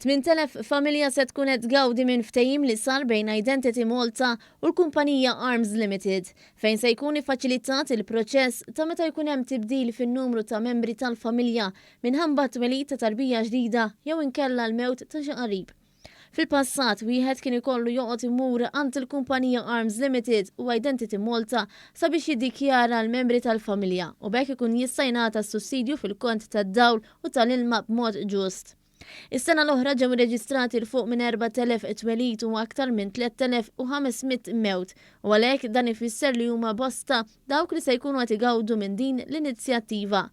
8,000 familja se tkun qed tgawdi minn ftehim li sar bejn Identity Malta u l-kumpanija Arms Limited, fejn se jkun iffaċilitat il-proċess ta' meta jkun hemm tibdil fin-numru ta' membri tal-familja minħabba t-twelid ta' tarbija ġdida jew inkella l-mewt ta' xi qarib. Fil-passat, wieħed kien ikollu joqgħod imur għand il-kumpanija Arms Limited u Identity Malta sabiex jiddikjara l-membri tal-familja u b'hekk ikun jista' jingħata s-sussidju fil-kont tad-dawl u tal-ilma b'mod ġust. Is-sena l-oħra ġew irreġistrati 'l fuq minn 4,000 twelid u aktar minn 3,500 mewt u għalhekk dan ifisser li huma bosta dawk li se jkunu qed igawdu minn din l-inizjattiva.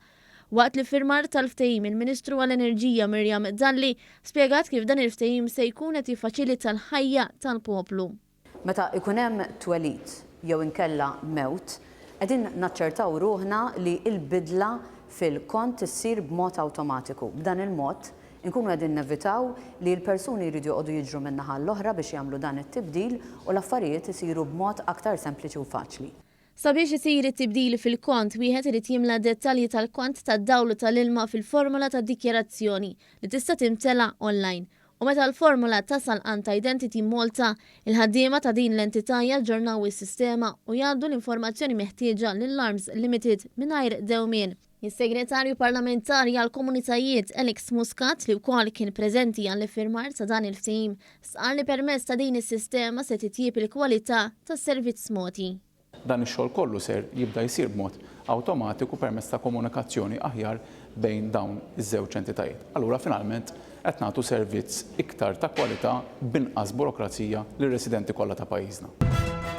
Waqt l-iffirmar tal-ftehim, il-Ministru għall-Enerġija Miriam Dalli spjegat kif dan il-ftehim se jkun qed jiffaċilita l-ħajja tal-poplu. Meta jkun hemm twelid jew inkella mewt, qegħdin naċċertaw ruħna li l-bidla fil-kont issir b'mod awtomatiku. B'dan il-mod, inkunu qegħdin nevitaw li l-persuni jridu joqogħdu jiġru minn naħa għall-oħra biex jagħmlu dan it-tibdil u l-affarijiet isiru b'mod aktar sempliċi u faċli. Sabiex isir it-tibdil fil-kont, wieħed irid jimla d-dettalji tal-kont tad-dawl u tal-ilma fil-formola ta' dikjarazzjoni li tista' timtela online. U meta l-formola tasal għand Identity Malta, il-ħaddiema ta' din l-entità jaġġornaw is-sistema u jgħaddu l-informazzjoni meħtieġa lill-Arms Limited mingħajr dewmien. Is-Segretarju Parlamentari għall-Komunitajiet Alex Muscat li wkoll kien preżenti għall-iffirmar ta' dan il-ftehim, stqarr li permezz ta' din is-sistema se titjieb il-kwalità tas-servizz mogħti. Dan ix-xogħol kollu ser jibda jsir b'mod awtomatiku permezz ta' komunikazzjoni aħjar bejn dawn iż-żewġ entitajiet. Allura finalment qed nagħtu servizz iktar ta' kwalità b'inqas burokrazija lir-residenti kollha ta' pajjiżna.